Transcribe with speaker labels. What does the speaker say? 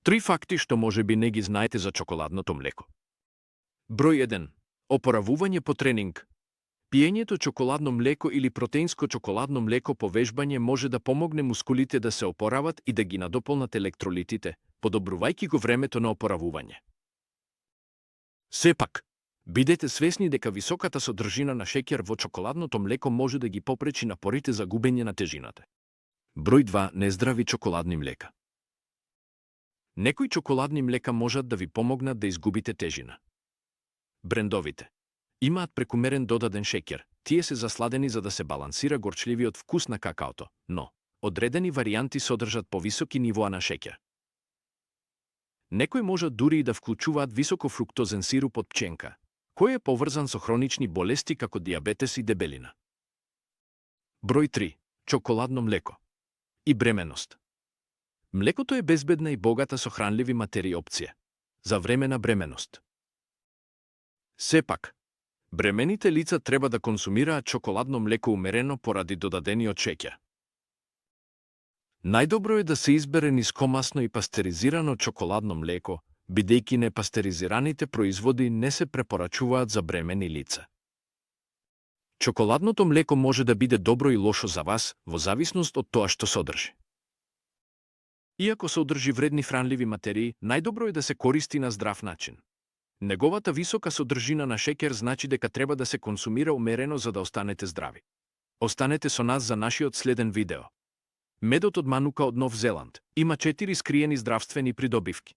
Speaker 1: Три факти што можеби не ги знаете за чоколадното млеко. Број 1. Опоравување по тренинг. Пиењето чоколадно млеко или протеинско чоколадно млеко по вежбање може да помогне мускулите да се опорават и да ги надополнат електролитите, подобрувајќи го времето на опоравување. Сепак, бидете свесни дека високата содржина на шеќер во чоколадното млеко може да ги попречи напорите за губење на тежината. Број 2. Нездрави чоколадни млека. Некои чоколадни млека можат да ви помогнат да изгубите тежина. Брендовите имаат прекумерен додаден шеќер. Тие се засладени за да се балансира горчливиот вкус на какаото, но одредени варијанти содржат повисоки нивоа на шеќер. Некои можат дури и да вклучуваат високофруктозен сируп од пченка, кој е поврзан со хронични болести како дијабетес и дебелина. Број 3. Чоколадно млеко и бременост. Млекото е безбедна и богата со хранливи материи опција за време на бременост. Сепак, бремените лица треба да консумираат чоколадно млеко умерено поради додадениот шеќер. Најдобро е да се избере нискомасно и пастеризирано чоколадно млеко, бидејќи непастеризираните производи не се препорачуваат за бремени лица. Чоколадното млеко може да биде добро и лошо за вас, во зависност од тоа што содржи. Иако содржи вредни хранливи материи, најдобро е да се користи на здрав начин. Неговата висока содржина на шеќер значи дека треба да се консумира умерено за да останете здрави. Останете со нас за нашиот следен видео. Медот од манука од Нов Зеланд има 4 скриени здравствени придобивки.